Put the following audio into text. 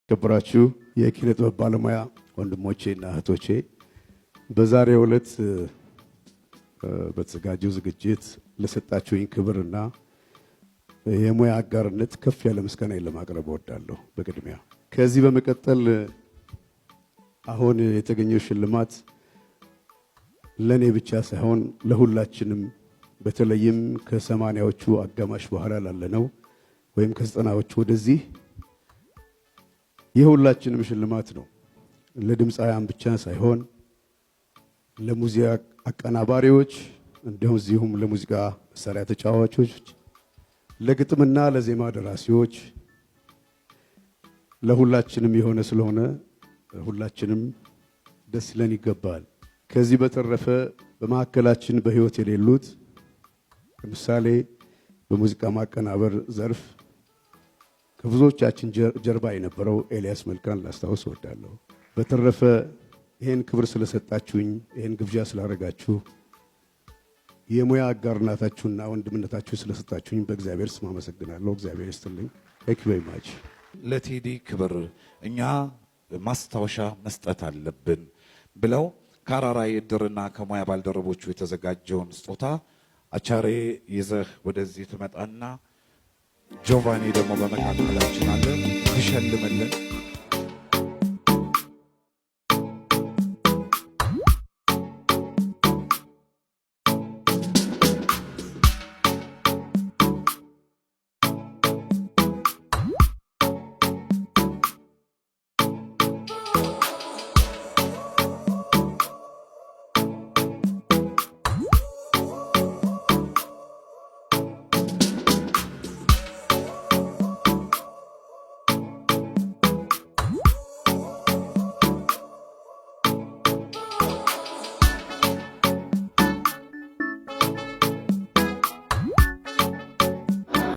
የተከበራችሁ የኪነ ጥበብ ባለሙያ ወንድሞቼና እህቶቼ፣ በዛሬው ዕለት በተዘጋጀው ዝግጅት ለሰጣችሁኝ ክብርና የሙያ አጋርነት ከፍ ያለ ምስጋና ለማቅረብ እወዳለሁ። በቅድሚያ ከዚህ በመቀጠል አሁን የተገኘው ሽልማት ለእኔ ብቻ ሳይሆን ለሁላችንም፣ በተለይም ከ80ዎቹ አጋማሽ በኋላ ላለነው ወይም ከ90ዎቹ ወደዚህ የሁላችንም ሽልማት ነው። ለድምፃውያን ብቻ ሳይሆን ለሙዚቃ አቀናባሪዎች፣ እንደዚሁም ለሙዚቃ መሳሪያ ተጫዋቾች፣ ለግጥምና ለዜማ ደራሲዎች፣ ለሁላችንም የሆነ ስለሆነ ሁላችንም ደስ ሊለን ይገባል። ከዚህ በተረፈ በመካከላችን በሕይወት የሌሉት፣ ለምሳሌ በሙዚቃ ማቀናበር ዘርፍ ከብዙዎቻችን ጀርባ የነበረው ኤልያስ መልካን ላስታውስ እወዳለሁ። በተረፈ ይህን ክብር ስለሰጣችሁኝ፣ ይህን ግብዣ ስላደረጋችሁ፣ የሙያ አጋርነታችሁና ወንድምነታችሁ ስለሰጣችሁኝ በእግዚአብሔር ስም አመሰግናለሁ። እግዚአብሔር ይስጥልኝ። Thank you very much። ለቴዲ ክብር እኛ ማስታወሻ መስጠት አለብን ብለው ከአራራይ እድርና ከሙያ ባልደረቦቹ የተዘጋጀውን ስጦታ አቻሬ ይዘህ ወደዚህ ትመጣና ጆቫኒ ደግሞ በመካከላችን አለ ትሸልምልን።